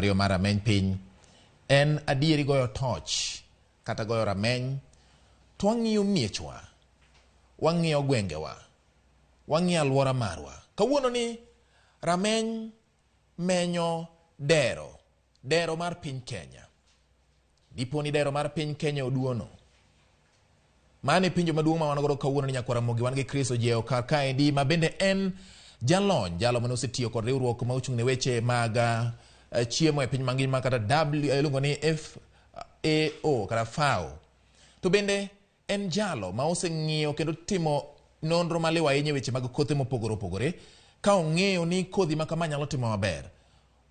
2 mar rameny piny. En adieri goyo toch kata goyo rameny to wang'iyo miechwa, wang'iyo gwengewa, wang'iyo alwora marwa. Kawuono ni rameny menyo dero, dero mar piny Kenya. Dipo ni dero mar piny Kenya oduono. Mano e penjo maduong' ma wan godo kawuono ni nyakwar Ramogi wan gi Chris Ojieo kar kaendi ma bende en jalony, jalo mane osetiyo kod riwruok ma ochung' ne weche mag chiemo e piny mangima kata W iluongo ni FAO kata FAO. To bende en jalo ma oseng'iyo kendo timo nonro maliw ahinya e weche mag kothe mopogore opogore ka ong'eyo ni kodhi ma kama nyalo timo maber.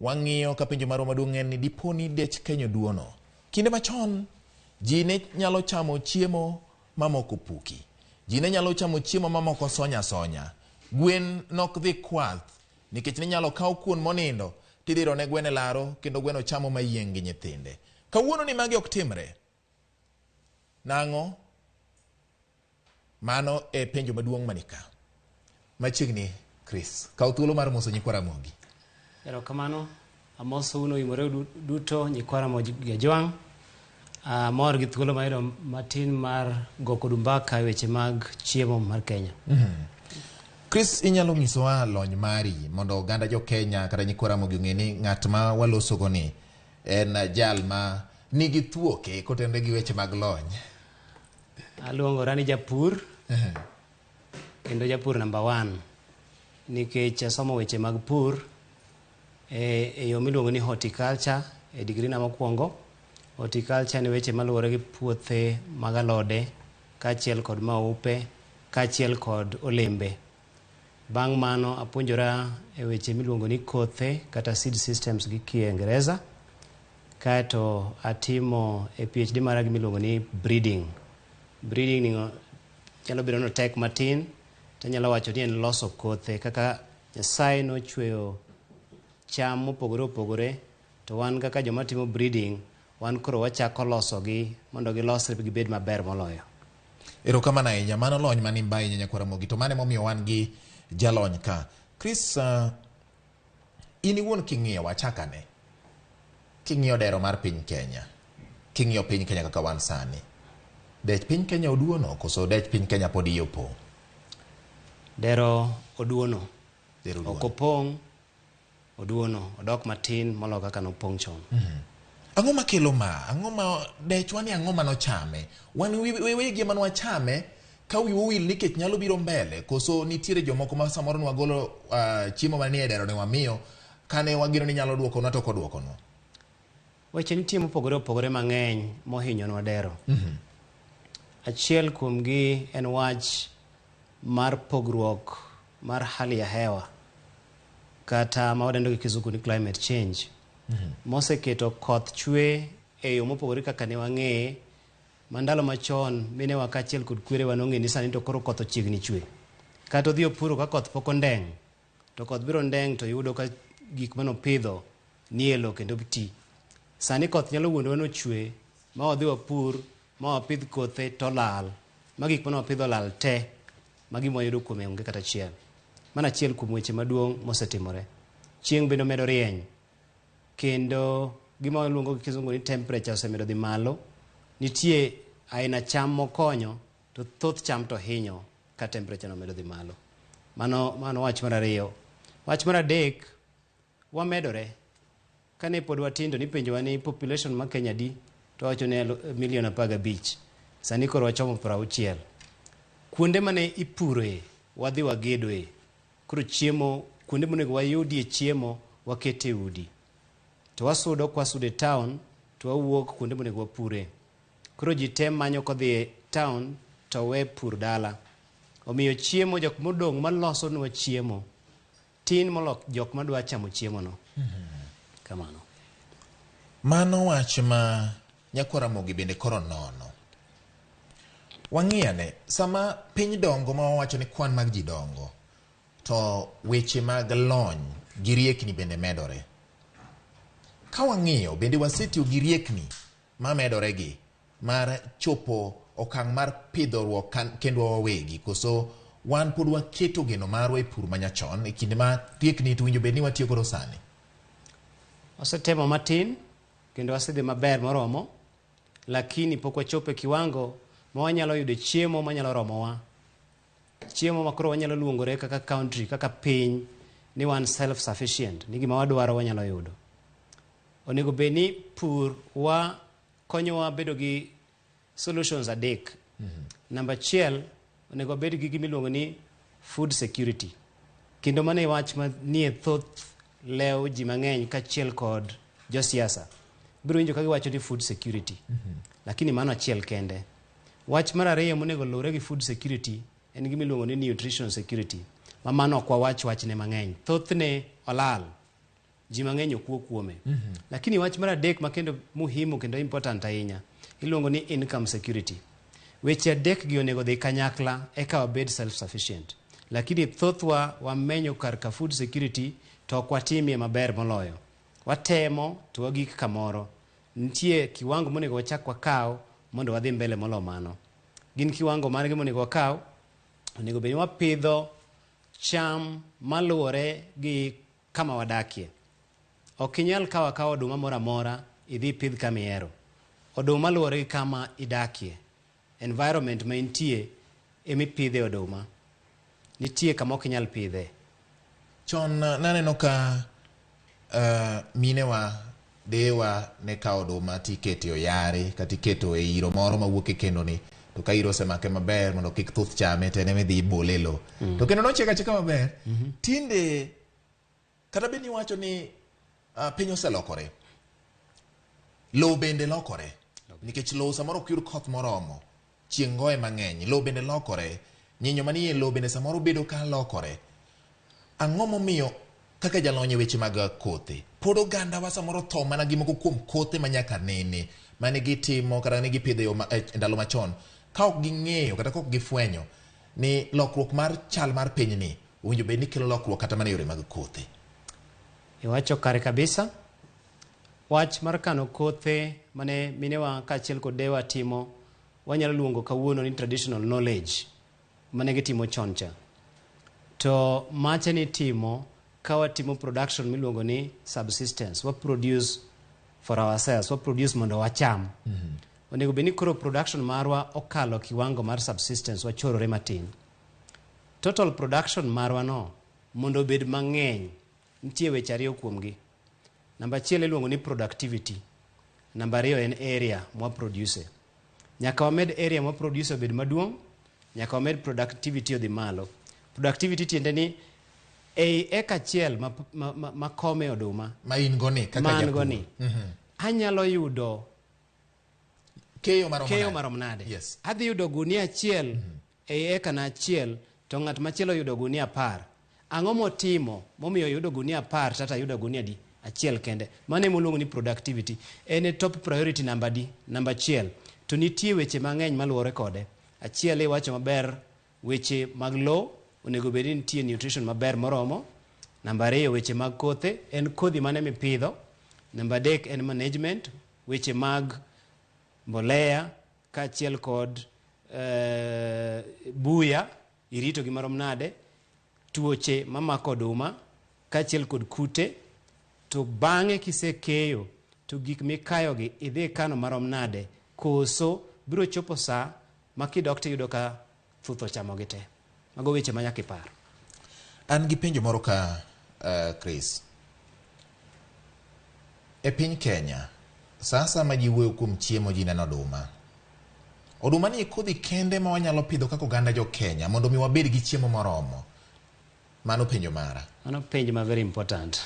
Wang'iyo ka penjo marwa maduong' en ni dipo ni dech Kenya oduono. Kinde machon ji ne nyalo chamo chiemo mamoko puki. Ji ne nyalo chamo chiemo mamoko sonya sonya. Gwen nok dhi kwath nikech ne nyalo kaw kuon monindo tidiro ne gweno e laro kendo gweno chamo mayieng' gi nyithinde. Kawuono ni magi ok timre. Nang'o? Mano e penjo maduong' manika. Machiegni, Chris, kaw thuolo mar moso nyikwa Ramogi. Erokamano, amosou noimore duto nyikwa Ramogi Gajwang'. Amor gi thuolo mayudo matin mar go kodu mbaka e weche mag chiemo mar Kenya. Chris, inyalo nyisowa lony mari mondo oganda jo Kenya kata nyikwa Ramogi ong'e ni ng'at ma walosogo ni en jal ma nigi thuoke kotenore gi weche mag lony. Aluongora ni japur kendo japur number 1 nikech asomo weche mag pur e yo miluongo ni horticulture e degree na mokwongo. Horticulture ni weche maluwore gi puothe mag alode kaachiel kod maupe kaachiel kod olembe. Bang' mano apuonjora e weche miluongo ni kothe kata seed systems gi Kiingereza. Kaeto atimo e PhD mara gi miluongo ni breeding. Breeding ni nyalo bedo ni otek matin, to anyalo wacho ni en loso kothe kaka Nyasaye nochweyo cham mopogore opogore, to wan kaka joma timo breeding, wan koro wachako losogi mondo gilosre gibed maber moloyo. Erokamano ahinya, mano lony manimba ahinya nyakwar Ramogi, to mano emomiyo wan gi jalony ka. Chris, in iwuon king'iyo wachakane, king'iyo dero mar piny Kenya, king'iyo piny Kenya kaka wan sani, dech piny Kenya oduono koso dech piny Kenya pod iye opong'? Dero oduono. Dero oduono. Ok opong', oduono, odok matin moloyo kaka nopong' chon. Ang'o makelo ma? Ang'o ma dechwa ni ang'o manochame? Wan wewegi ema nwachame ka wiwa owil ni kech nyalo biro mbele koso nitiere jomoko ma samoro nwagolo chiemo mane nie dero ne wamiyo kane wageno ni nyalo duokonwa to ok oduokonwa. Weche nitie mopogore opogore mang'eny mohinyonwa dero. Achiel kuomgi en wach mar pogruok mar hali ya hewa kata ma wadendo gi kizungu ni climate change. Moseketo koth chwe e yo mopogore kaka ne wang'eye ma ndalo machon minewa kaachiel kod kwerewa nong'e ni sani to koro koth ochiegni chwe. Kata odhi opuro ka koth pok ondeng', to koth biro ndeng' to yudo ka gik manopidho nie lowo kendo ti. Sani koth nyalo wuondowa ni ochwe ma wadhi wapur ma wapidh kothe to olal, ma gik mane wapidho olal te ma gima wayudo kuome onge kata achiel. Mano achiel kuom weche maduong' mosetimore. Chieng' bende omedo rieny kendo gima waluongo gi kizungu ni temperature osemedo dhi malo. Nitie aina cham mokonyo to thoth cham to hinyo ka temperature no omedo dhi malo. Mano wach mar ariyo. Wach mar adek, wamedore. Kane pod watindo nipenjowa ni population ma Kenya di, to wawacho ni milion 15. Sani koro wachomo 60. Kuonde mane ipuroe, wadhi wagedoe. Koro chiemo, kuonde monego wayudie chiemo, wakete udi. To wasudo kwasudo e town, to wawuok kuonde monego wapure. Koro ji te manyo kodhi e town, to we pur dala. Omiyo chiemo, jok modong' malosonwa chiemo, tin molo jok madwa chamo chiemo no. Kamano. Mano wach ma nyakwar Ramogi bende koro nono. Wang'iyane, sama piny dongo ma wawacho ni kwan mag ji dongo, to weche mag lony gi riekni bende medore. Ka wang'iyo, bende wasetiyo gi riekni mamedore gi mar chopo okang' mar pidhoruok kendwa wawegi, koso wan pod waketo geno marwa e pur manyachon e kinde ma riekni to winjo bed ni watiyo godo sani? Osetemo matin kendo wasedhi maber moromo, lakini pok wachopo e kiwango ma wanyalo yudo chiemo manyalo romowa. Chiemo ma koro wanyalo luongore kaka country, kaka piny, ni wan self sufficient, ni gima wadwaro wanyalo yudo. Onego bed ni pur wa konyowa bedo gi solutions adek. Namba achiel, onego wabed gi gima iluongo ni food security. Kendo mano e wach manie thoth lew ji mang'eny kaachiel kod josiasa. Ibiro winjo ka giwacho ni food security. Lakini mano achiel kende. Wach mar ariyo monego luwre gi food security en gima iluongo ni nutrition security. Ma mano ok wawach wachne mang'eny. Thothne olal. Ji mang'eny ok wuo kuome. Lakini wach mar adek ma kendo muhimu kendo important ahinya iluongo ni income security. Weche adek gi onego dhi kanyakla eka wabed self sufficient. Lakini thothwa wamenyo kar ka food security to ok watimie maber moloyo. Watemo to wagik kamoro. Nitie kiwango monego wachak wakaw mondo wadhi mbele molo mano. Gin kiwango margi monego wakaw? Onego bed ni wapidho cham maluwore gi kama wadakie. Ok inyal kawo akawa oduma moro amora idhi ipidh kama ihero. Oduma luwore gi kama idakie. Environment ma intie emipidhe oduma. Nitie kama ok inyal pidhe. Chon naneno ka minewa, deyewa ne kawo oduma tikete oyare kata iketo e iro moro mawuok e kendo ni to ka iro osemake maber mondo kik thuth chame to en ema idhi ibole e lowo. To kendo nochiek achieka maber. Tinde kata bed ni iwacho ni piny oselokore, lowo bende lokore nikech lowo samoro ok yud koth moromo, chieng' goye mang'eny, lowo bende lokore, nyinyo manie lowo bende samoro bedo ka lokore. Ang'o momiyo kaka jalony e weche mag kothe pod ogandawa samoro tho mana gi moko kuom kothe ma nyaka nene mane gitimo kata ne gipidho e yo ma- e ndalo machon ka ok ging'eyo kata ka ok gifwenyo ni lokruok mar chal mar pinyni owinjo bed ni kelo lokruok kata mana e yore mag kothe. Iwacho kare kabisa. Wach mar kano kothe mane minewa kaachiel kod deyewa timo wanyalo luongo kawuono ni traditional knowledge mane gitimo chon cha. To macha nitimo ka watimo production miluongo ni subsistence. Wa produce for ourselves, wa produce mondo wacham. Onego bed ni koro production marwa okalo kiwango mar subsistence, wachorore matin. Total production marwa no mondo obed mang'eny, nitie weche ariyo kuomgi. Namba achiel iluongo ni productivity. Namba ariyo en area mwa produce. Nyaka wamed area mwa produce obed maduong', nyaka wamed productivity odhi malo. Productivity tiende ni ei eka achiel ma kome oduma ma in go ni kaka ma an japur. go ni anyalo yudo keyo maromo keyo nade? marom nade. Yes. Adhi yudo gunia achiel ei eka na achiel to ng'at machielo yudo gunia 10. Ang'o motimo momiyo yudo gunia 10 tata yudo gunia di achiel kende? Mano ema iluongo ni productivity. En e top priority namba di, namba achiel. To nitie weche mang'eny maluwore kode. Achiel iwacho maber weche mag lowo, onego bed ni nitie nutrition maber moromo. Namba ariyo weche mag kothe, en kodhi mane mipidho. Namba adek en management, weche mag mbolea kaachiel kod buya irito gi marom nade, tuoche mamako oduma kaachiel kod kute. To bang'e kisekeyo to gik mikayogi idhi ikano marom nade, koso biro chopo saa ma kidok tiyudo ka thuth ochamogi te. Mago weche ma nyaka ipar. An gi penjo moro ka Chris. E piny Kenya, sa asaya ma ji wuoyo kuom chiemo ji neno oduma. Oduma ni e kodhi kende ma wanyalo pidho kaka oganda jo Kenya mondo mi wabed gi chiemo moromo. Mano penjo mara. Mano penjo ma very important.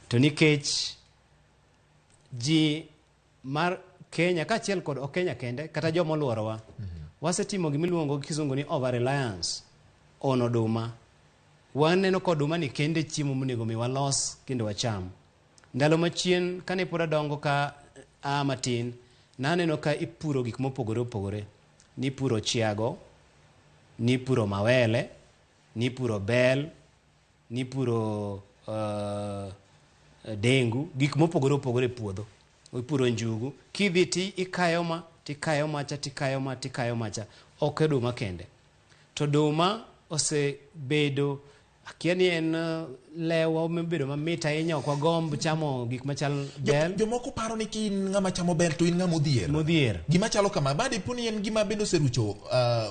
To nikech ji mar Kenya kaachiel kod ok Kenya kende kata joma oluorowa wasetimo gimiluongo gi kizungu ni over reliance on oduma. Waneno ka oduma ni kende chiemo monego mi walos kendo wacham. Ndalo machien kane pod adongo ka a matin, naneno ka ipuro gik mopogore opogore. Nipuro chiago, nipuro mawele, nipuro bel, nipuro dengu, gik mopogore opogore e puodho. Ipuro njugu, kidhi ti ikayo ma, tikayo macha, tikayo ma, tikayo macha. Ok oduma kende. To oduma osebedo Akia ni en lewa mobedo mamit ahinya, ok wagomb chamo gik machal bel. Jomoko paro ni ka in ng'ama chamo bel to in ng'ama odhier. Modhier. Gima chalo kama, ma dipo ni en gima bende oserucho,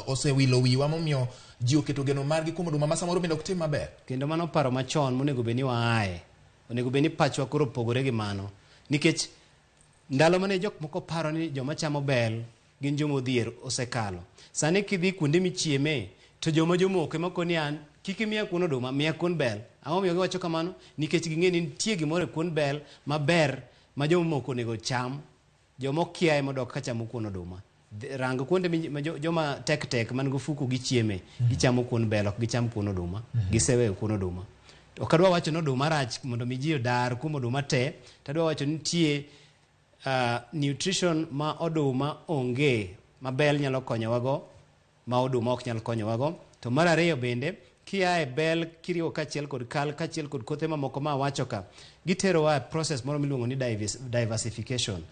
osewilo wiwa momiyo ji oketo geno margi kuom oduma ma samoro bende ok tim maber. Kendo mano paro machon monego bed ni waaye. Onego bed ni pachwa koro opogore gi mano. Nikech ndalo mane jok moko paro ni joma chamo bel gin joma odhier osekalo. Sani kidhi kuonde michieme to joma jomoko ema koni an kik imiya kuon oduma, miya kuon bel. Ang'o momiyo giwacho kamano? Nikech ging'e ni nitie gimoro e kuon bel maber ma jomoko onego cham. Joma okia ema odok ka chamo kuon oduma. Rang kuonde ma joma tek tek man gi ofuku gichieme, gichamo kuon bel, ok gicham kuon oduma. Giseweyo kuon oduma. Ok adwa wacho ni oduma rach mondo mi ji odar kuom oduma te, to adwa wacho ni nitie nutrition ma oduma onge ma bel nyalo konyowago, ma oduma ok nyal konyowago. To mar ariyo bende, kia e bel kiriwo kaachiel kod kal, kaachiel kod kothe mamoko ma awacho ka, giterowa e process moro miluongo ni diversification.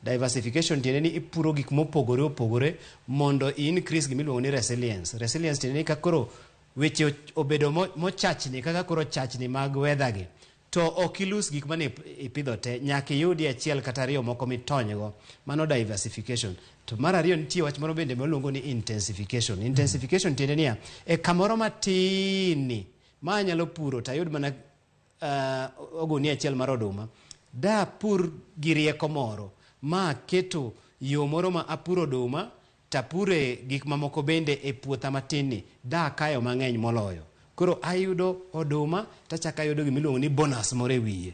Diversification tiende ni ipuro gik mopogore opogore mondo i increase gima iluongo ni resilience. Resilience tiende ni ka koro weche obedo mochachni kaka koro chachni mag weather gi, to ok ilus gik mane ipidho te, nyaka iyudi achiel kata ariyo moko mitonygo. Mano diversification. To mar ariyo nitie wach moro bende miluongo ni intensification. Intensification tiende niya, e kamoro matin ni ma anyalo puro to ayud mana ogunia achiel mar oduma, da apur gi rieko moro ma aketo yo moro ma apuro oduma tapure gik mamoko bende e puotha matin ni, da akayo mang'eny moloyo. Koro ayudo oduma tachako ayudo gimiluongo ni bonus moro e wiye.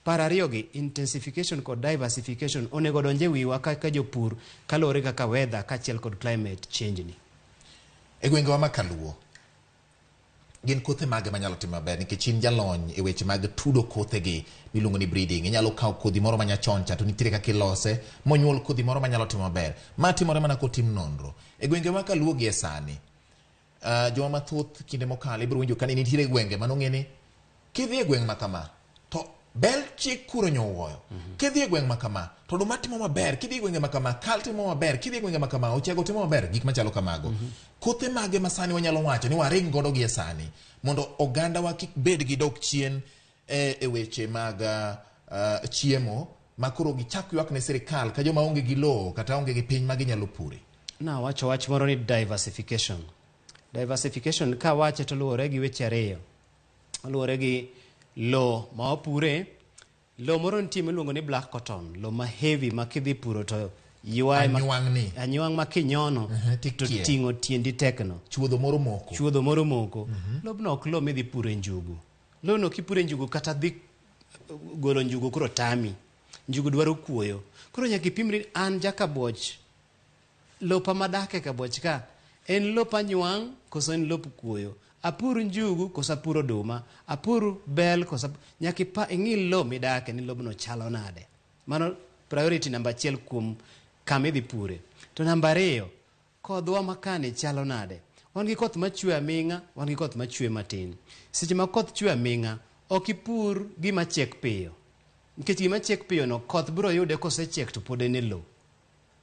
Par ariyo gi, intensification kod diversification, onego odonj e wiwa kaka jopur kaluwore kaka weather kaachiel kod climate change ni. E gwengewa ma kaluo, gin kothe mage manyalo timo maber? Nikech in jalony e weche mag tudo kothegi miluongo ni breeding. Inyalo kawo kodhi moro manyachon cha to nitiere kaka ilose monyuol kodhi moro manyalo timo maber. Ma timore mana kotim nonro. E gwenge ma kaluo gi e sani, joma mathoth kinde mokalo ibiro winjo ka ni nitiere gwenge manong'e ni kidhi e gweng' ma kama to bel chiek kuro nyowuoyo. Kidhi e gweng' ma kama to oduma timo maber, kidhi e gwenge ma kama kal timo maber, kidhi e gwenge ma kama ochiago timo maber, gik machalo kamago. Kothe mage ma sani wanyalo wacho ni waring godo gi e sani mondo ogandawa kik bed gi dok chien e weche mag chiemo ma koro gichak ywak ne sirikal ka joma onge gi lowo kata onge gi piny ma ginyalo pure. Nawacho wach moro ni diversification. Diversification kawache to luwore gi weche ariyo. Luwore gi lowo ma wapure. Lowo moro nitie miluongo ni black cotton, lowo ma heavy ma kidhi puro to ywaye Anywang' ni. Anywang' ma kinyono to tikie. ting'o tiendi tekno. Chuodho moro moko. Chuodho moro moko. Lobno ok lowo midhi pure njugu. Lobno kipure njugu kata dhi golo njugu koro tami. Njugu dwaro kuoyo. Koro nyaka ipimri an jakabuoch, lopa madake Kabuoch ka en lop anywang' koso en lop kuoyo. Apur njugu koso apur oduma, apur bel koso nyaka ing'i lowo midake ni lobno chalo nade. Mano priority namba achiel kuom kama idhi pure. To namba ariyo, kodhwa makani chalo nade? Wan gi koth machwe aming'a, wan gi koth machwe matin. Seche ma koth chwe aming'a, ok ipur gima chiek piyo. Nikech gima chiek piyo no, koth biro yude kosechiek to pod en e lowo.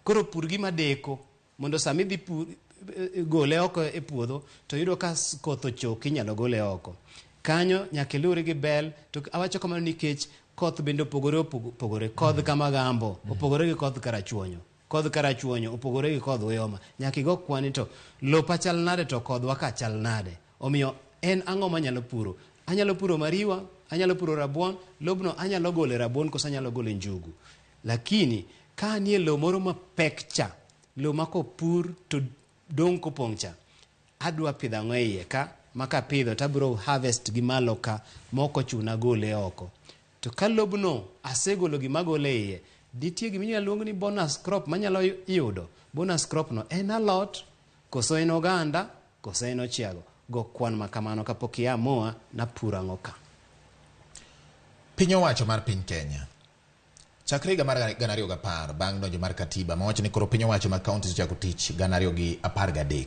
Koro pur gima deko, mondo sama idhi pur, gole oko e puodho, to yudo ka koth ochok inyalo gole oko. Kanyo nyaka iluwri gi bel, to awacho kamano nikech koth bende opogore opogore. Kodh Kamagambo opogore gi kodh Karachuonyo. Kodh Karachuonyo opogore gi kodh Uyoma. Nyaka igo kwan ni to lopa chal nade to kodhwa ka chal nade. Omiyo en ang'o manyalo puro? Anyalo puro mariwa, anyalo puro rabuon, lobno anyalo gole rabuon koso anyalo gole njugu. Lakini ka anie lowo moro mapek cha, lowo ma kopur to dong' kopong' cha, adwa pidho ang'o e iye ka, ma kapidho to abiro harvest gi malo ka, mok ochuna gole oko. To ka lobno asegolo gima agolo e iye, nitie gima inyalo luong ni bonus crop manyalo yudo. Bonus crop no en alot, koso en oganda, koso en ochiago. Go kwan ma kamano kapok i amua napuro ang'o ka. Piny owacho mar piny Kenya chakre higa mar 2010 bang' donjo mar katiba mawacho ni koro piny owacho mag counties ochako tich 2013.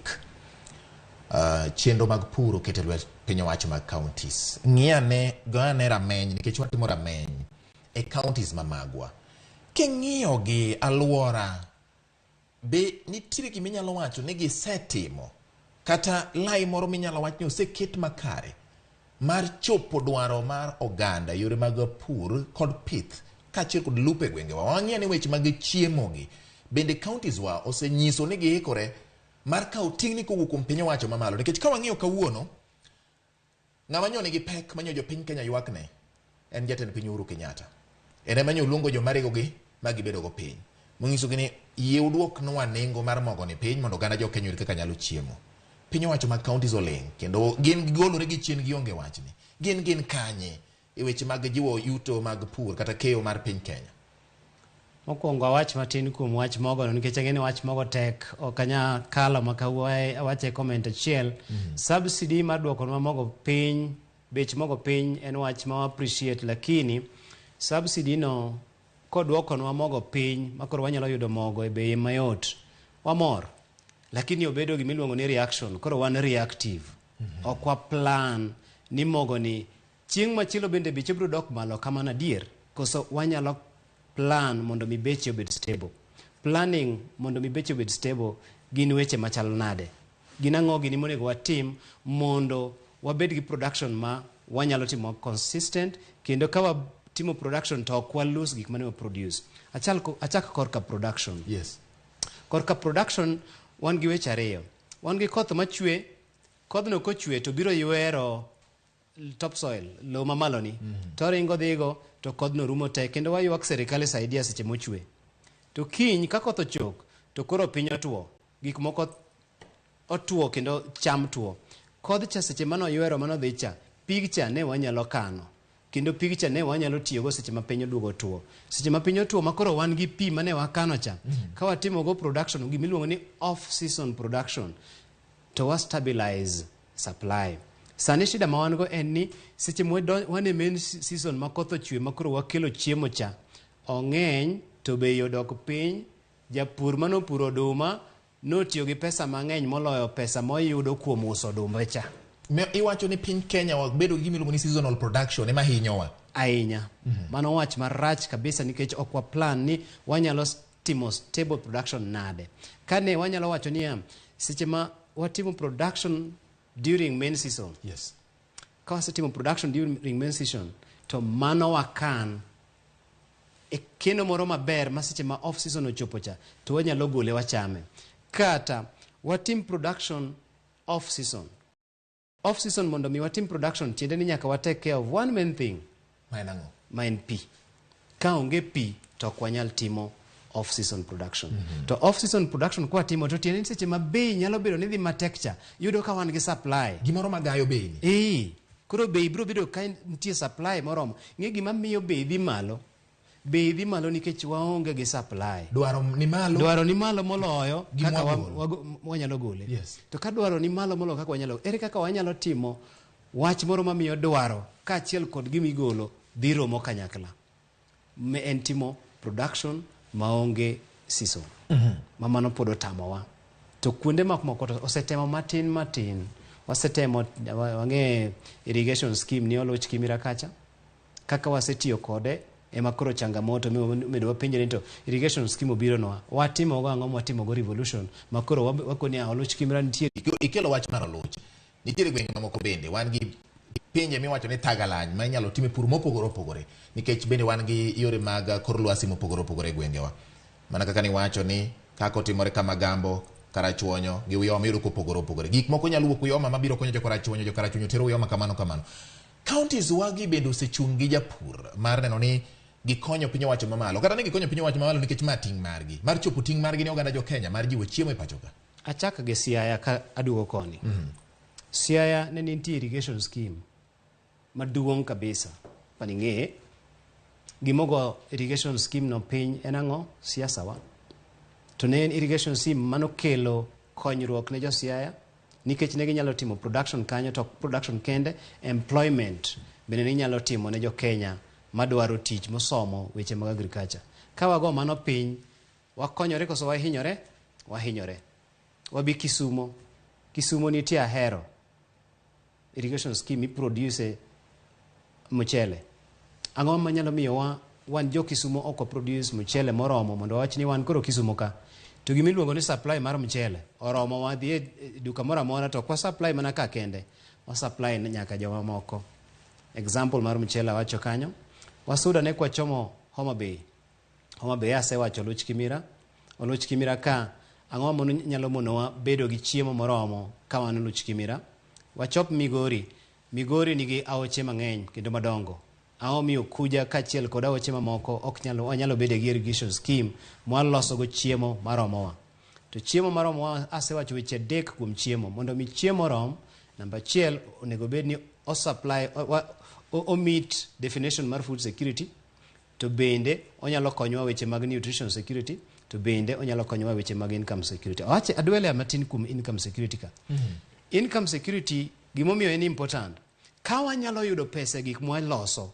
Chenro mag pur oket e lwet piny owacho mag counties. Ng'i ane, go ane rameny nikech watimo rameny e counties ma magwa. King'iyo gi alwora, be nitiere gima inyalo wacho ni gisetimo kata lai moro minyalo wach ni oseket makare? mar chopo dwaro mar oganda yore mag pur kod pith kaachiel kod lupo e gwengewa. Wang'iyo ni weche mag chiemo gi bende counties wa osenyiso ni giikore mar kawo ting'ni kowuok kuom piny owacho mamalo, nikech ka wang'iyo kawuono ng'ama nyo nigi pek manyo jopiny Kenya ywakne en jatend piny Uhuru Kenyatta. En ema nyo luongo joma regogi ma gibedo go piny. Monyisogi ni yie uduoknwa nengo mar mogo ni piny mondo oganda jo Kenya oyud kaka nyalo chiemo. Piny owacho mag counties oling' kendo gin gigolore gi chien gionge wachni. Gin kanye e weche mag jiwo yuto mag pur kata keyo mar piny Kenya? Mokwongo awach matin kuom wach mogo no nikech ang'e ni wach mogo tek ok anya kalo maka awache comment achiel. Subsidy mar duokonwa mogo piny, bech mogo piny en wach ma appreciate, lakini subsidy no koduokonwa mogo piny makoro wanyalo yudo mogo e bei mayot, wamor. Lakini obedo gimiluongo ni reaction, koro wan reactive. Ok wa plan ni mogo ni chieng' machielo bende beche biro dok malo kamano adier, koso wanyalo plan mondo mi beche obed stable. Planning mondo mi beche obed stable gin weche machalo nade? Gin ang'o gini monego watim mondo wabed gi production ma wanyalo timo consistent, kendo ka watimo production to ok wa lose gik mane wa produce. Achak korka production. Yes. Korka production wan gi weche ariyo. Wan gi koth machwe, kodhno kochwe to biro ywero topsoil, lowo mamalo ni. To ringo dhigo to kodhno rumo te kendo waywak serikal saidia seche mochwe. To kiny ka koth ochok to koro piny otuo, gik moko otuo kendo cham tuo. Kodh cha seche manoywero manodhi cha, pig cha ne wanyalo kano. Kendo pig cha ne wanyalo tiyogo seche ma piny oduogo tuo. Seche ma piny otuo makoro wan gi pi mane wakano cha, ka watimogo production, gimiluongo ni off season production, to wa stabilize supply. Sani shida ma wan go en ni seche ma wan e main season ma koth ochwe ma koro wakelo chiemo cha, ong'eny to bei odok piny, japur manopuro oduma notiyo gi pesa mang'eny moloyo pesa moyudo kuom uso odumbe cha. Iwacho ni piny Kenya wabedo gi gimiluongo ni seasonal production ema hinyowa. Ahinya. Mano wach marach kabisa nikech ok wa plan ni wanyalo timo stable production nade. Kane wanyalo wacho niya, seche ma watimo production during main season. Yes. Ka wasetimo production during main season, to mano wakan e keno moro maber ma seche ma off season ochopo cha, to wanyalo gole wachame. Kata watim production off season. Off season mondo mi watim production tiende ni nyaka wa take care of one main thing. Ma en ang'o? Ma en pi. Ka onge pi to ok wanyal timo off season production. To off season production kwa timo to tiende ni seche ma bei nyalo bedo ni dhi matek cha, yudo ka wan gi supply. Gimoro magayo bei ni. Koro bei biro bedo ka nitie supply moromo. Ng'e gima miyo bei dhi malo? Bei dhi malo nikech waonge gi supply. Dwaro ni malo. Dwaro ni malo moloyo Gima kaka wagolo. wanyalo gole. Yes. To ka dwaro ni malo moloyo kaka wanyalo, ere kaka wanyalo timo wach moro mamiyo dwaro kaachiel kod gimigolo dhi romo kanyakla? Me en timo production maonge season. Ma mano pod otamowa. To kuonde moko to osetemo matin matin. Wasetemo, wang'e irrigation scheme ni Oluch Kimira kacha. Kaka wasetiyo kode ema koro changamoto medo wapenjre ni to irrigation scheme obironwa. Watimo go ang'o mwatimo go revolution ma koro wakoni Oluch Kimira nitie. Ikelo wach mar Oluch. Nitiere gwenge mamoko bende wan gi pinje miwacho ni thagalany ma inyalo time pur mopogore opogore nikech bende wan gi yore mag kor lwasi mopogore opogore e gwengewa. Mana kaka niwacho ni kaka otimore Kamagambo, Karachuonyo gi Uyoma iyudo kopogore opogore. Gik moko nyalo wuok Uyoma mabiro konyo jo Karachuonyo tero Uyoma kamano kamano. Counties wagi bende osechung' gi japur mar neno ni gikonyo piny owacho mamalo. Kata ni gikonyo piny owacho mamalo nikech ma ting' margi. Mar chopo ting' margi ne oganda jo Kenya mar jiwo chiemo e pacho ka. Achak gi Siaya ka aduogo koni. Siaya ne nitie irrigation scheme maduong' kabisa. Paning'e gimogo irrigation scheme no piny en ang'o? Siasa wa. To ne en irrigation scheme manokelo konyruok ne jo Siaya nikech ne ginyalo timo production kanyo, to production kende, employment bende ne ginyalo timo ne jo Kenya madwaro tich mosomo weche mag agriculture. Ka wago mano piny, wakonyore koso wahinyore? Wahinyore. Wabi Kisumo. Kisumo nitie Ahero. Irrigation scheme iproduce mchele. Ang'o manyalo miyo wan jo Kisumo ok waproduce mchele moromo mondo wawach ni wan koro Kisumo ka? To gimiluongo ni supply mar mchele oromo, wadhi e duka moro amora to ok wa supply mana ka kende. Osupply nyaka jomamoko. Example mar mchele awacho kanyo. Wasuda ne kwachomo Homa Bay. Homa Bay asewacho Oluch Kimira. Oluch Kimira ka ang'o mono nyalo monowa bedo gi chiemo moromo ka wan Oluch Kimira. Wachop Migori. Migori nigi aoche mang'eny kendo madongo. Ang'o miyo Kuja kaachiel kod aoche mamoko ok nyal wanyalo bedo gi irrigation scheme mwaloso go chiemo maromowa. To chiemo maromowa asewacho weche adek kuom chiemo. Mondo mi chiemo orom, namba achiel onego bed ni o supply o meet definition mar food security to bende onyalo konyowa weche mag nutrition security to bende onyalo konyowa weche mag income security. Awache adwele matin kuom income security ka. Income security gimomiyo en important. Ka wanyalo yudo pesa e gik mwaloso,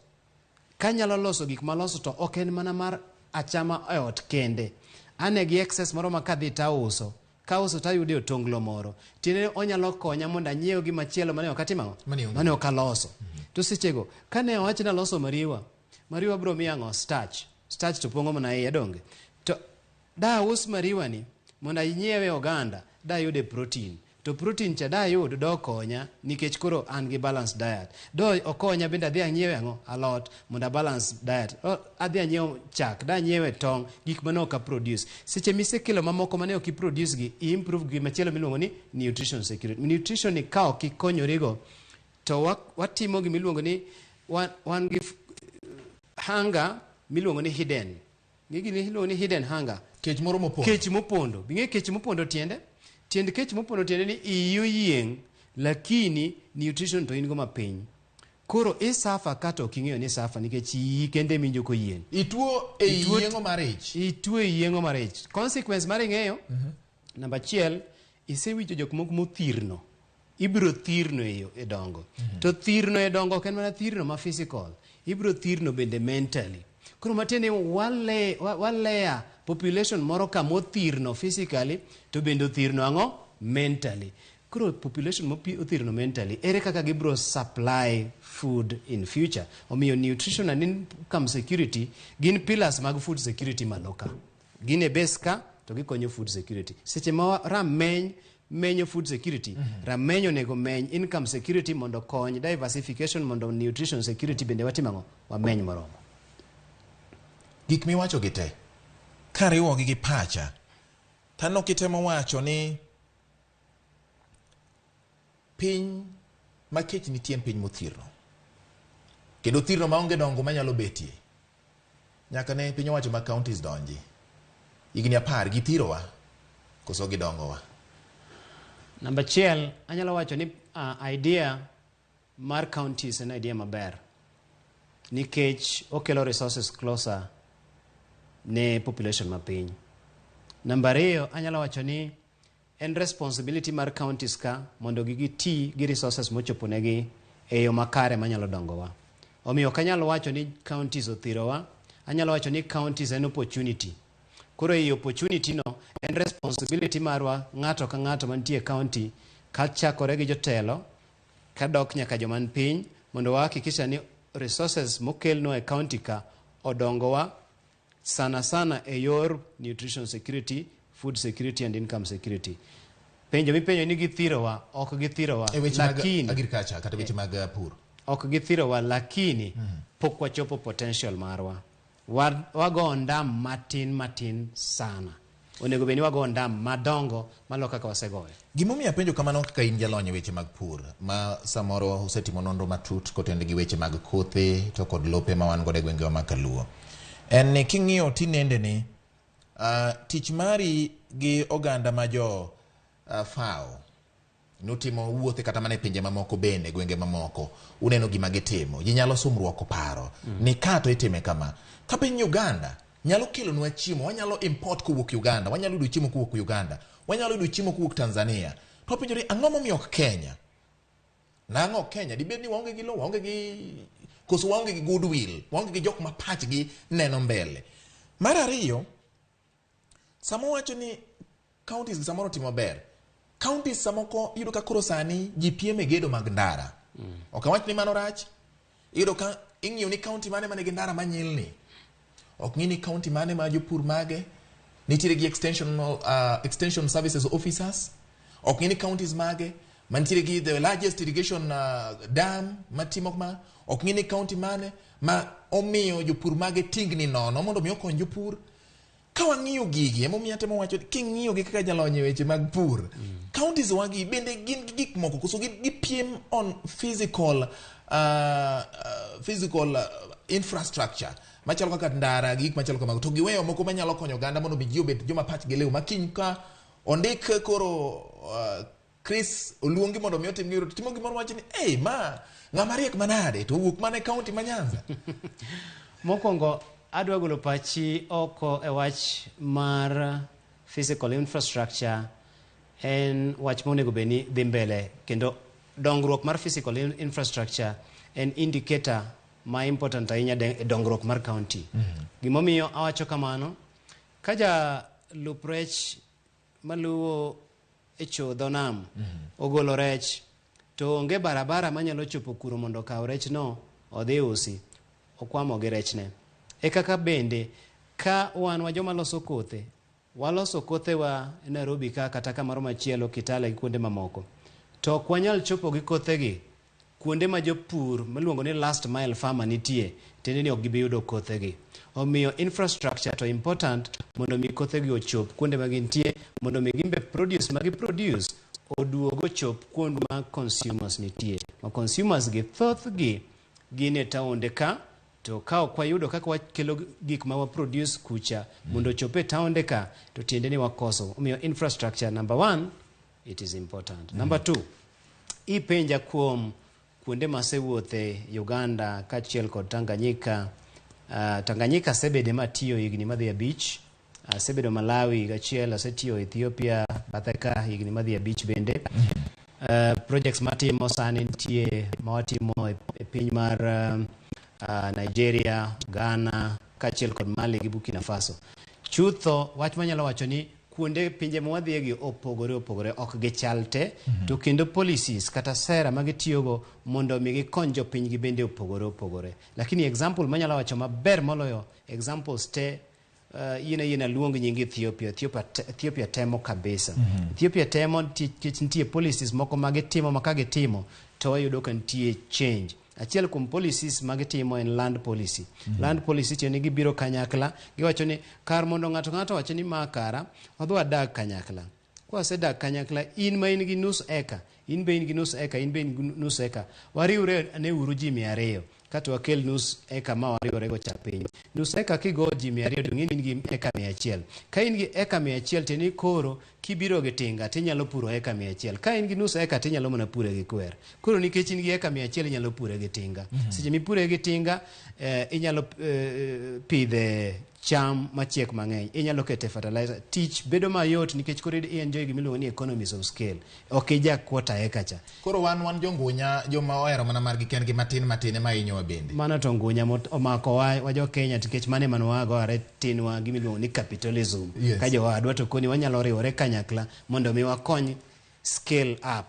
kanyalo loso gik maloso to ok en mana mar achama e ot kende. Ane gi excess moro ma kadhi tauso, kauso tayude otonglo moro. Tiende ni onyalo konya mondo anyiew gimachielo mane ok atimo ang'o? Mane onge. Mane ok aloso. To sechego, kane awach ni aloso mariwa, mariwa biro miya ang'o? Starch. Starch to pong'o mana iye donge. To da aus mariwa ni mondo anyiewe oganda, dayude protein. To protein cha dayud dokonya nikech koro an gi balanced diet. Do okonya bende adhi anyiewe ang'o? Alot mondo a balance diet. O, adhi anyiew chak, da anyiewe tong', gik mane ok a produce. Seche misekelo mamoko mane ok i produce gi, i improve gimachielo miluongo ni nutrition security. Nutrition ni ka ok ikonyorigo, to watimo gimiluongo ni wan gi hunger miluongo ni hidden. Ng'e gini iluongo ni hidden hunger. Kech moro mopondo. Kech mopondo. Bing'e kech mopondo tiende? Tiend kech mopondo tiende ni iyi oyieng' lakini nutrition to in go mapiny. Koro isafa kata ok ing'eyo ni isafa nikech iyi kende emiwinjo koyieng'. Ituo e yieng'o mar ich. Ituo e yieng'o mar ich. Consequence mar ing'eyo? Namba achiel, isewinjo jok moko mothirno. Ibiro thirno e e dongo. To thirno e dongo ok en mana thirno ma physical. Ibiro thirno bende mentally. Koro matiende ni walea population moro ka mothirno physically to bende othirno ang'o? Mentally. Koro population mothirno mentally, ere kaka gibiro supply food in future? Omiyo nutrition and income security gin pillars mag food security malo ka. Gin e base ka to gikonyo food security. Seche ma rameny menyo food security, rameny onego meny income security mondo okony diversification mondo nutrition security bende watim ang'o? Wameny moromo. Gik miwacho gi te, kariwogi gi pacha, taneno kitemo wacho ni piny ma kech nitie en piny mothirno. Kendo thirno maonge dongo manyalo betie. Nyaka ne piny owacho mag counties donji. Higni 10 githirowa koso gidongowa? Namba achiel, anyalo wacho ni idea mar counties en idea maber. Nikech okelo resources closer ne population mapiny. Namba ariyo, anyalo wacho ni en responsibility mar counties ka mondo giti gi resources mochopo negi e yo makare manyalo dongowa. Omiyo ok anyal wacho ni counties othirowa, anyalo wacho ni counties en opportunity. Koro ei opportunity no, en responsibility marwa ng'ato ka ng'ato mantie e county, kachakore gi jotelo, kadok nyaka joma ni piny, mondo wahakikisha ni resources mokelnwa e county ka odongowa sana sana e yor nutrition security, food security and income security. Penjo mipenjo ni githirowa, ok githirowa, E weche mag lakini agriculture kata weche mag pur. Ok githirowa lakini pok wachopo potential marwa. Wago ondam matin matin sana. Onego bed ni wago ondam madongo malo kaka wasegoyo. Gimomiyo apenjo kamano kaka in jalony e weche mag pur, ma samoro osetimo nonro matut kotenore gi weche mag kothe to kod lope ma wan godo e gwengewa ma Kaluo. En ni king'iyo tinende ni tich mari gi oganda ma jo FAO nutimo wuothe kata mana e pinje mamoko bende, gwenge mamoko, uneno gima gitimo. Ji nyalo sumruok paro ni ka to itime kama. Ka piny Uganda nyalo kelonwa chiemo, wanyalo import kowuok Uganda, wanyalo yudo chiemo kowuok Uganda, wanyalo yudo chiemo kowuok Tanzania. To wapenjore ang'o momiyo ok Kenya? Nang'o Kenya? Dibed ni waonge gi lowo, waonge gi koso waonge gi goodwill, waonge gi jok ma pachgi neno mbele. Mar ariyo, sama wacho ni counties gi samoro timo maber, counties samoko iyudo ka koro sani ji piem e gedo mag ndara. Ok awach ni mano rach. Iyudo ka ing'iyo ni county mane manigi ndara manyilni. Ok ng'i ni county mane ma jopur mage nitiere gi extension services officers. Ok ng'i ni counties mage Mantiere gi the largest irrigation dam matimo ma ok ng'i ni county mane ma omiyo jopur mage tingni nono mondo mi okony jopur. Ka wang'iyo gigi, emomiyo atemo wacho ni king'iyo gi kaka jalony e weche mag pur, counties wagi bende gin gi gik moko koso gipiem on physical infrastructure machalo kaka ndara gi gik machalo kamago, to giweyo moko manyalo konyo oganda mondo mi ji obed joma pachgi liw ma kiny ka ondik koro Chris oluongi mondo mi otim gimoro, timo gimoro wacho ni ei ma ng'ama riek manade to owuok mana e county ma Nyanza. Mokwongo adwa golo pachi oko e wach mar physical infrastructure. En wach monego bed ni dhi mbele, kendo dongruok mar physical infrastructure en indicator ma important ahinya e dongruok mar county. Gimomiyo awacho kamano, ka jalup rech maluwo e cho dho nam ogolo rech to onge barabara manyalo chopo kuro mondo okaw rechno odhi usi, okwamo gi rechne. E kaka bende ka wan wa joma loso kothe, waloso kothewa e Nairobi ka kata kamoro machielo, Kitale gi kuonde mamoko, to ok wanyal chopo gi kothegi kuonde ma jopur miluongo ni last mile farmer nitie, tiende ni ok gibi yudo kothegi. Omiyo infrastructure to important mondo mi kothegi ochop kuonde ma gintie, mondo mi gimbe produce ma giproduce oduog ochop kuonde ma consumers nitie, ma consumers gi thothgi gin e taonde ka. To ka ok wayudo kaka wakelo gik ma waproduce kucha mondo ochop e taonde ka, to tiende ni wakoso. Omiyo infrastructure, number one, it is important. Number two, ipenja kuom kuonde masewuothe, Uganda kaachiel kod Tanganyika. Tanganyika asebede matiyo higni madhi 5. Asebedo Malawi higa achiel, asetiyo Ethiopia bathe ka higni madhi 5 bende. Projects matimo sani nitie ma watimo e piny mar Nigeria, Ghana kaachiel kod Mali gi Burkina Faso. Chutho wach manyalo wacho ni kuonde pinje ma wadhiye gi opogore opogore, ok gichal te, to kendo policies kata sera ma gitiyogo mondo mi gikony jopinygi bende opogore opogore. Lakini example manyalo wacho maber moloyo examples te, yien ayiena luong nying Ethiopia. Ethiopia, Ethiopia temo kabisa. Ethiopia temo nikech nitie policies moko ma gitimo, ma ka gitimo to wayudo ka nitie change. Achiel kuom policies ma gitimo en land policy. Land policy tiende ni gibiro kanyakla, giwacho ni kar mondo ng'ato ng'ato wacho ni ma kara, wadhi wadag kanyakla. Kwasedak kanyakla, in ma in gi nus eka, in be in gi nus eka, in be in gi nus eka, wariwre ane uru ji 200 kato wakel nus eka ma wariwore go cha piny. Nus eka kigo ji 200, dong' in gi eka 100. Ka in gi eka 100, tiende ni koro kibiro gi tinga tinyalo puro eka 100. Ka in gi nus eka, tinyalo mana pure gi kwer. Koro nikech in gi eka 100, inyalo pure gi tinga. Seche mipure gi tinga, inyalo pidhe cham machiek mang'eny, inyalo kete fertilizer, tich bedo mayot nikech koro i enjoy gimiluongo ni economies of scale, ok ija quarter eka cha. Koro wan jongunya, joma ohero mana margi kendgi matin matin ema hinyowa bende. Mano to ngunya omako wa jo Kenya, nikech mano ema nwago are tinwa, gimiluongo ni capitalism. Ka jowadwa to koni wanyalo riwore kanyakla mondo mi wakony scale up.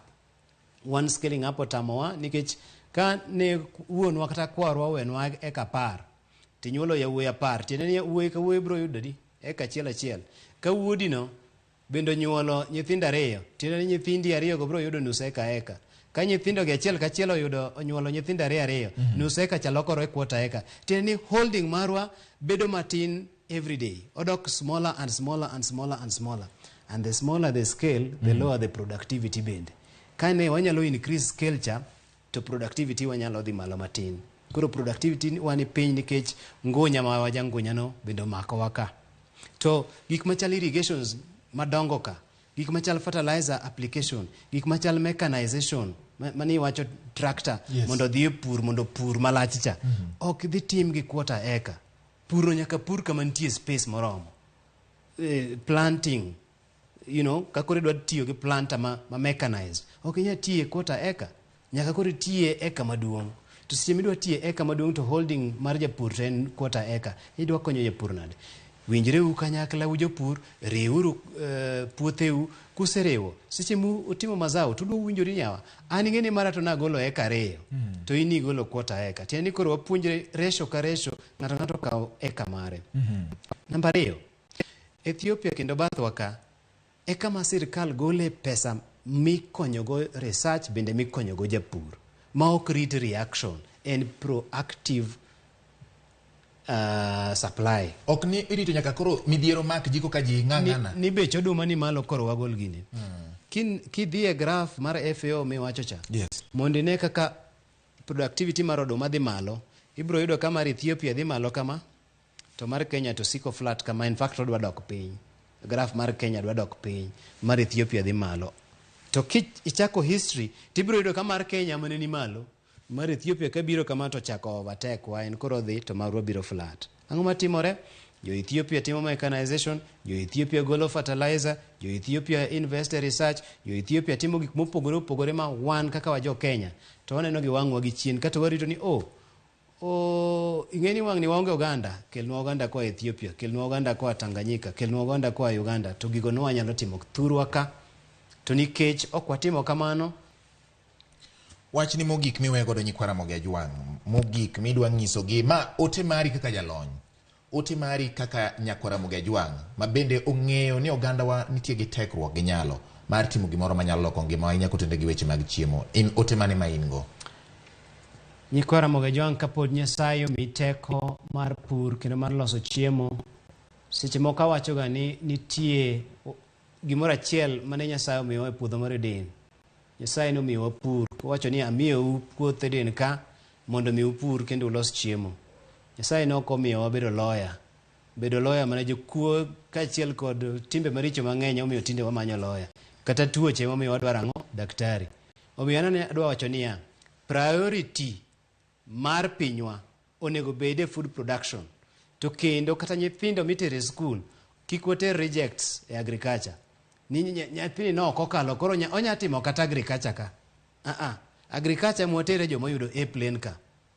Wan scaling up otamowa, nikech ka ne wuonwa kata kwarwa owenwa eka 10, tinyuolo yawuoyi 10, tiende ni wuoyi ka wuoyi biro yudo di eka achiel achiel. Ka wuodino bende onyuolo nyithindo ariyo, tiende ni nyithindi ariyo go biro yudo nus eka eka. Ka nyithindo gi achiel kachiel oyudo onyuolo nyithindo ariyo ariyo, nus eka cha lokore quarter eka. Tiende ni holding marwa bedo matin every day, odok smaller and smaller and smaller and smaller, and the smaller the scale, the lower the productivity. Bende kane wanyalo increase scale cha, to productivity wanyalo dhi malo matin. Koro productivity wan piny nikech ngunya ma wajangunya no bende omakowa ka. To gik machal irrigations madongo ka, gik machal fertilizer application, gik machal mechanization mani iwacho tractor mondo odhi e pur, mondo pur malach cha, ok dhi tim gi quarter acre. Puro nyaka pur kama nitie space moromo. Planting, ka koro idwa tiyo gi planter ma mechanized, ok inyal tiye e quarter acre, nyaka koro itiye eka maduong'. To seche midwa tiye eka maduong', to holding mar japur to en quarter acre, idwa konyo japur nade? Winjreuru kanyakla u jopur, riwuru puotheu. Kuseriwo, seche mutimo mazao, tudwa winjori nyawa, an ing'e ni mara to nagolo eka 2, to in igolo quarter acre. Tiende ni koro wapuonjre ratio ka ratio, ng'ato ng'ato okaw eka mare. Namba 2, Ethiopia kendo bathwa ka e kama sirikal gole pesa. Mikonyogo research bende mikonyogo japur ma ok rit reaction, en proactive supply. Ok ni irito nyaka koro midhiero mak ji koka ji ng'ang'ana. Ni bech oduma ni malo koro wagol gini. Kidhi e graph mar FAO miwacho cha, mondo ine kaka productivity mar oduma dhi malo, ibiro yudo ka mar Ethiopia dhi malo kama, to mar Kenya to siko flat kama. In fact, odwa dok piny. Graph mar Kenya dwa dok piny, mar Ethiopia dhi malo. To kichako history, tibiro yudo ka mar Kenya mane ni malo, mar Ethiopia kabiro kama to chako overtake wa, en koro dhi to marwa biro flat. Ang'o matimore? Jo Ethiopia timo mechanization, jo Ethiopia golo fertilizer, jo Ethiopia invest e research, jo Ethiopia timo gik mopogore opogore ma wan kaka wa jo Kenya to waneno gi wang'wa gi chien kata warito ni oh, ing'e ni wang'ni waonge oganda, kelnwa oganda koa Ethiopia, kelnwa oganda koa Tanganyika, kelnwa oganda koa Uganda, to gigo ne wanyalo timo thurwa ka. To nikech ok watimo kamano. Wachni mogik miweyo godo nyikwa Ramogi Ajwang', mogik midwa nyisogi, ma ote mari kaka jalony, ote mari kaka nyakwar Ramogi Ajwang', ma bende ong'eyo ni ogandawa nitie gi tekruok gi nyalo mar timo gimoro manyalo loko ngima ahinya kotenore gi weche mag chiemo. In ote mane ma in go? Nyikwa Ramogi Ajwang', kapod Nyasaye omiyi teko mar pur kendo mar loso chiemo, seche moko awachoga ni nitie gimoro achiel mane Nyasaye omiyowa e puodho mar Eden. Nyasaye nomiyowa pur, owacho ni amiyou puoth Eden ka mondo mi upur kendo ulos chiemo. Nyasaye ne ok omiyowa bedo lawyer. Bedo lawyer mana jokuo kaachiel kod timbe maricho mang'eny omiyo tinde wamanyo lawyer. Kata tuoche emomiyo wadwaro ang'o? Daktari. Omiyo an adwa wacho niya, priority mar pinywa onego bed e food production. To kendo kata nyithindo mitere e skul, kik water rejects e agriculture. Ni nyathini no ok okalo koro onya timo kata agriculture ka. Agriculture mwatere joma oyudo A plain ka.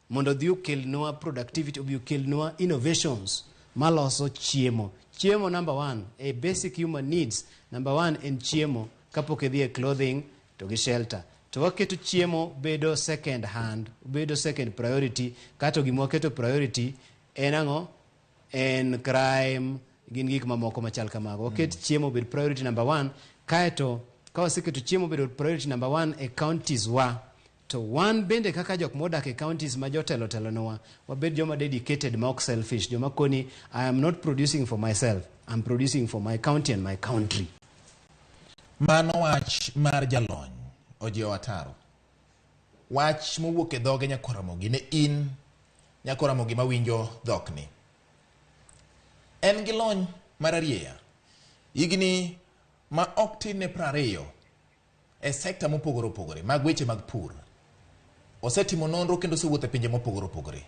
Mondo odhi okelnwa productivity, obi okelnwa innovations maloso chiemo. Chiemo number one, a basic human needs number one en chiemo kapok idhi e clothing to gi shelter. To waketo chiemo bedo second hand, bedo second priority, kato gima waketo priority en ang'o? En crime, gin gik mamoko machal kamago. Waket chiemo obed priority number one, kaeto ka waseketo chiemo obedo priority number one e counties wa, to wan bende kaka jok modak e counties ma jotelo telonwa, wabed joma dedicated ma ok selfish, joma koni I am not producing for myself, I'm producing for my county and my country. Mano wach mar jalony Ojiwo Ataro. Wach mowuok e dhoge nyakwar Ramogi ne in nyakwar Ramogi mawinjo dhokni. En gi lony mar arieya. Higni ma ok tin ne 20 e sekta mopogore opogore mag weche mag pur. Osetimo nonro kendo osewuotho e pinje mopogore opogore.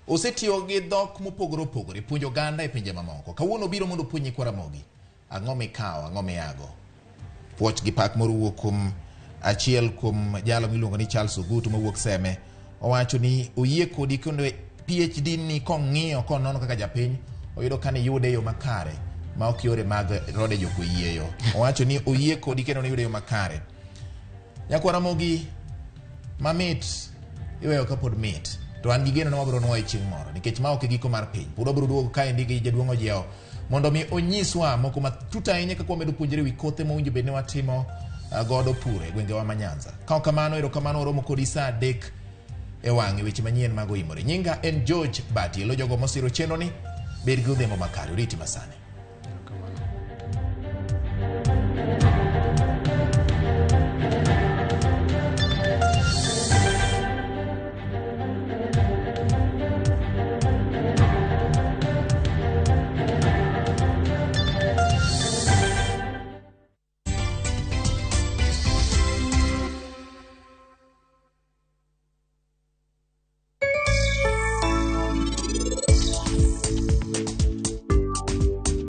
Osetiyo gi dhok mopogore opogore puonjo oganda e pinje mamoko. Kawuono obiro mondo opuonj nyikwa Ramogi. Ang'o mikawo, ang'o miyago? Puoch gi pak moro wuok kuom achiel kuom jalo miluongo ni Charles Ogutu mawuok Seme. Owacho ni oyie kodi kendo PhD ni kong'iyo konono kaka japiny oyudo ka niyude e yo makare ma ok yore mag rode jokoyieyo. Owacho ni oyie kodi kendo niyude e yo makare. Nyakwar Ramogi mamit iweyo kapod mit. To an gi geno ni wabiro nuoye chieng' moro nikech ma ok e giko mar piny. Pod wabiro duogo kaendi gi jaduong' Ojieo mondo mi onyiswa moko matut ahinya kaka wamedo puonjore wi kothe mowinjo bed ni watimo godo pur e gwengewa ma Nyanza. Ka ok kamano, erokamano waromo kodi saa 3 e wang'e weche manyien mag oimore. Nyinga en George Bati, elo jogo mosiro chenro ni, bed gi odhiambo makare, oriti masani.